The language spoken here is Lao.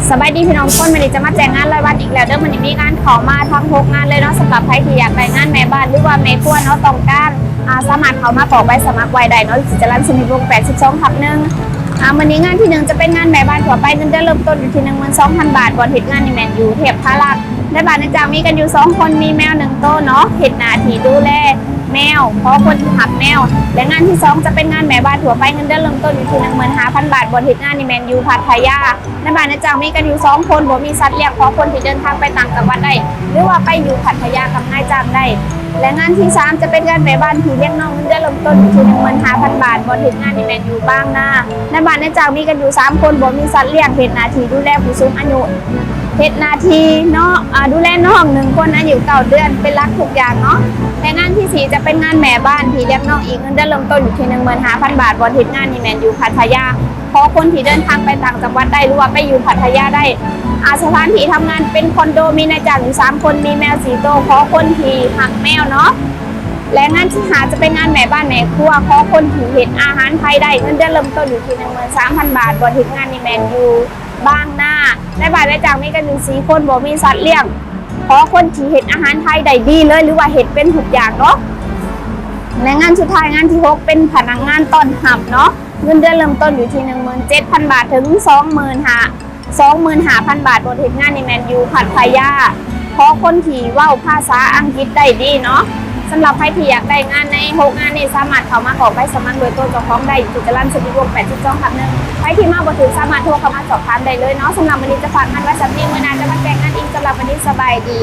ສະບາຍດີພີ່ນ້ອງທຸກຄົນ, ມື້ນີ້ຈະມາແຈ້ງງານລາຍວັນອີກແລ້ວເດີ. ມື້ນີ້ມີງານເຂົ້າມາທັງຫົກງານເລີຍເນາະ. ສຳລັບໃຜທີ່ຢາກໄດ້ງານແມ່ບ້ານ ຫຼືວ່າແມ່ຄົວເນາະ ຕ້ອງການ ອາ ສາມາດເຂົ້າມາກອກໃບສະໝັກໄວ້ໄດ້ເນາະ ຢູ່ທີ່ຈະລັນສະນິດວົງ ແປດສິບສອງທັບໜຶ່ງ. ອາ ມື້ນີ້ງານທີໜຶ່ງຈະເປັນງານແມ່ບ້ານທົ່ວໄປ, ເງິນເດືອນເລີ່ມຕົ້ນຢູ່ທີ່ ໜຶ່ງໝື່ນສອງພັນບາດ, ບ່ອນເຮັດງານນີ້ແມ່ນຢູ່ເທບພາລັກ. ໃນບ້ານນາຍຈ້າງມີກັນຢູ່ສອງຄົນ, ມີແມວໜຶ່ງໂຕເນາະ, ເຮັດໜ້າທີ່ດູແລແມວ, ຂໍຄົນທີ່ຮັກແມວ. ແລະ ງານທີສອງຈະເປັນງານແມ່ບ້ານທົ່ວໄປ, ເງິນເດືອນເລີ່ມຕົ້ນຢູ່ທີ່ ໜຶ່ງໝື່ນຫ້າພັນບາດ, ບ່ອນເຮັດງານນີ້ແມ່ນຢູ່ພັດທະຍາ. ໃນບ້ານນາຍຈ້າງມີກັນຢູ່ສອງຄົນ, ບໍ່ມີສັດລ້ຽງ, ຂໍຄົນທີ່ເດີນທາງໄປຕ່າງຈັງຫວັດໄດ້ ຫຼືວ່າໄປຢູ່ພັດທະຍາກັບນາຍຈ້າງໄດ້. ແລະ ງານທີສາມຈະເປັນງານແມ່ບ້ານທີ່ລ້ຽງນ້ອງ, ເງິນເດືອນເລີ່ມຕົ້ນຢູ່ທີ່ ໜຶ່ງໝື່ນຫ້າພັນບາດ, ບ່ອນເຮັດງານນີ້ແມ່ນຢູ່ບາງນາ. ໃນບ້ານນາຍຈ້າງມີກັນຢູ່ສາມຄົນ, ບໍ່ມີສັດລ້ຽງ, ເຮັດໜ້າທີ່ດູແລຜູ້ສູງອາຍຸ, ເຮັດໜ້າທີ່ເນາະ ອາ ດູແລນ້ອງໜຶ່ງຄົນ ອາຍຸເກົ້າເດືອນ ເປັນຫຼັກທຸກຢ່າງເນາະ. ແລະ ງານທີສີ່ຈະເປັນງານແມ່ບ້ານທີ່ລ້ຽງນ້ອງອີກ, ເງິນເດືອນເລີ່ມຕົ້ນຢູ່ທີ່ ໜຶ່ງໝື່ນຫ້າພັນບາດ, ບ່ອນເຮັດງານນີ້ແມ່ນຢູ່ພັດທະຍາ. ຂໍຄົນທີ່ເດີນທາງໄປຕ່າງຈັງຫວັດໄດ້ ຫຼືວ່າໄປຢູ່ພັດທະຍາໄດ້. ອາ ສະຖານທີ່ທຳງານເປັນຄອນໂດ, ມີນາຍຈ້າງຢູ່ສາມຄົນ, ມີແມວສີ່ໂຕ, ຂໍຄົນທີ່ຮັກແມວເນາະ. ແລະ ງານທີຫ້າຈະເປັນງານແມ່ບ້ານແມ່ຄົວ, ຂໍຄົນທີ່ເຮັດອາຫານໄທໄດ້, ເງິນເດືອນເລີ່ມຕົ້ນຢູ່ທີ່ ໜຶ່ງໝື່ນສາມພັນບາດ, ບ່ອນເຮັດງານນີ້ແມ່ນຢູ່ບາງນາ. ໃນບ້ານນາຍຈ້າງມີກັນຢູ່ສີ່ຄົນ, ບໍ່ມີສັດລ້ຽງ, ຂໍຄົນທີ່ເຮັດອາຫານໄທໄດ້ດີເລີຍ ຫຼືວ່າເຮັດເປັນທຸກຢ່າງເນາະ. ແລະ ງານສຸດທ້າຍ, ງານທີຫົກເປັນພະນັກງານຕ້ອນຮັບເນາະ. ເງິນເດືອນເລີ່ມຕົ້ນຢູ່ທີ່ ໜຶ່ງໝື່ນເຈັດພັນບາດ ເຖິງ ສອງໝື່ນຫ້າ ສອງໝື່ນຫ້າພັນບາດ, ບ່ອນເຮັດງານນີ້ແມ່ນຢູ່ພັດທະຍາ. ຂໍຄົນທີ່ເວົ້າພາສາອັງກິດໄດ້ດີເນາະ. ສຳລັບໃຜທີ່ຢາກໄດ້ງານໃນຫົກງານນີ້ ສາມາດເຂົ້າມາກອກໃບສະໝັກດ້ວຍຕົວເຈົ້າຂອງໄດ້ ຢູ່ທີ່ຈະລັນສະນິດວົງ ແປດສິບສອງທັບໜຶ່ງ. ໃຜທີ່ມາບໍ່ຖືກ ສາມາດໂທເຂົ້າມາສອບຖາມໄດ້ເລີຍເນາະ. ສຳລັບມື້ນີ້ຈະຝາກງານໄວ້ສ່ຳນີ້, ມື້ໜ້າຈະມາແຈ້ງງານອີກ. ສຳລັບມື້ນີ້ ສະບາຍດີ.